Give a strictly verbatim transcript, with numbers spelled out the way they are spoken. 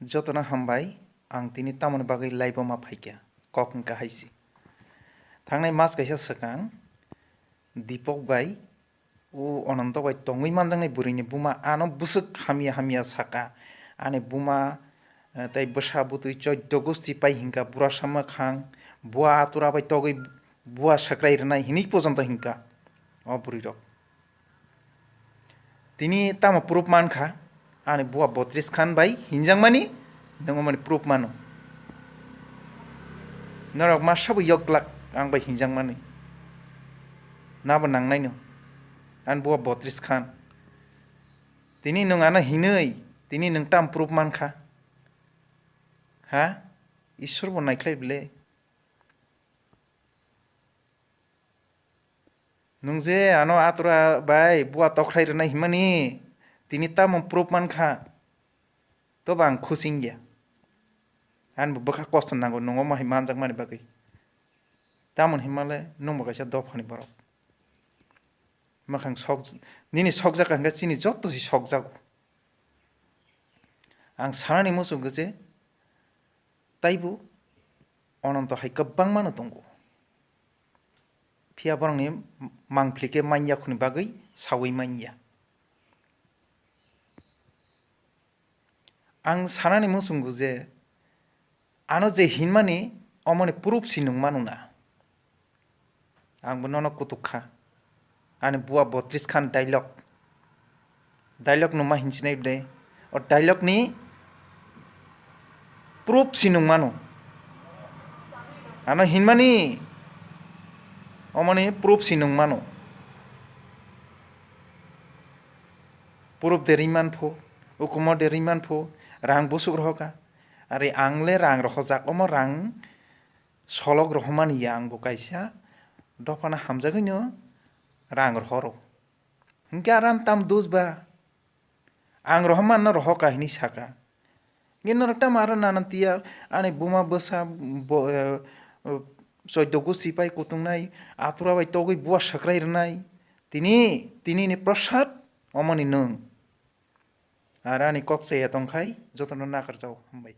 Jotono hambai, ang tini tamoni bagwi live-o ma phaikha, kok wngkha hai se. Thangnai mas kaisa swkang Dipok bai o Ononto bai tongwi manjaknai bwrwini buma ano bwswk hamya hamya saka. Ani buma, eh, tei bwsa bwtwi choddo gosti pai hinkha, bura sama khang, bua atura bai togwi bua sakrai rwnai hinwi pojonto hinkha o bwrwirok. Tini tamo proof mankha, ani bua Botris Khan bai hinjakmani, nwng omoni proof mano. Norok masa bo yok glak ang bai hinjakmani. Nabo nangnaino, ani bua Botris Khan. Tini nwng ano hinwi, tini nwng tam proof mankha? Ha? Isor bo naikhlai bile. Nwng je ano atura bai bua tokhlai rwnai himani, tini tamo proof mankha, tobo ang khusi wngya. Ani bo bwkha kosto nango, nwng omo hai manjakmani bagwi. Tamoni himale nwng bo kaisa dophani borok. Mwkhang sok, nini sokjak hwnkhe chini joto se sokjago. Ang sanani muchungo je, taibo Ononto hai kwbangmano tongo. Phiya borokni mangpili khe manya khuni bagwi saui manya. Ang sanani muchungo je, ano je hinmani, omoni proof si nwng mano na. Ang bo nono kutuk kha. Ani bua Botris Khan dialogue. Dialogue no ma hinsinai de. O dialogue ni proof si nwng mano. Ano hinmani, omoni proof si nwng mano. Proof de ringman pho, ukumo de ringman pho, rang busuk rohoka. Ari ang le rang rohojak, omo rang solok rohomani ya ang bo kaisa dophano hamjagwino rang rohoro. Hinkhe aram tam dus ba? Ang rohormanno rohor kahini saka. Hinkhe norok tamo aro nanan tiya ani buma bwsa bo, eh, choido gusti pai kutungnai, atura bai togwi bua sakrai rwnai. Tini, tini ni prosad omoni nwng. Aro ani kok chaya tongkhai jotono nakarjao. Hambai.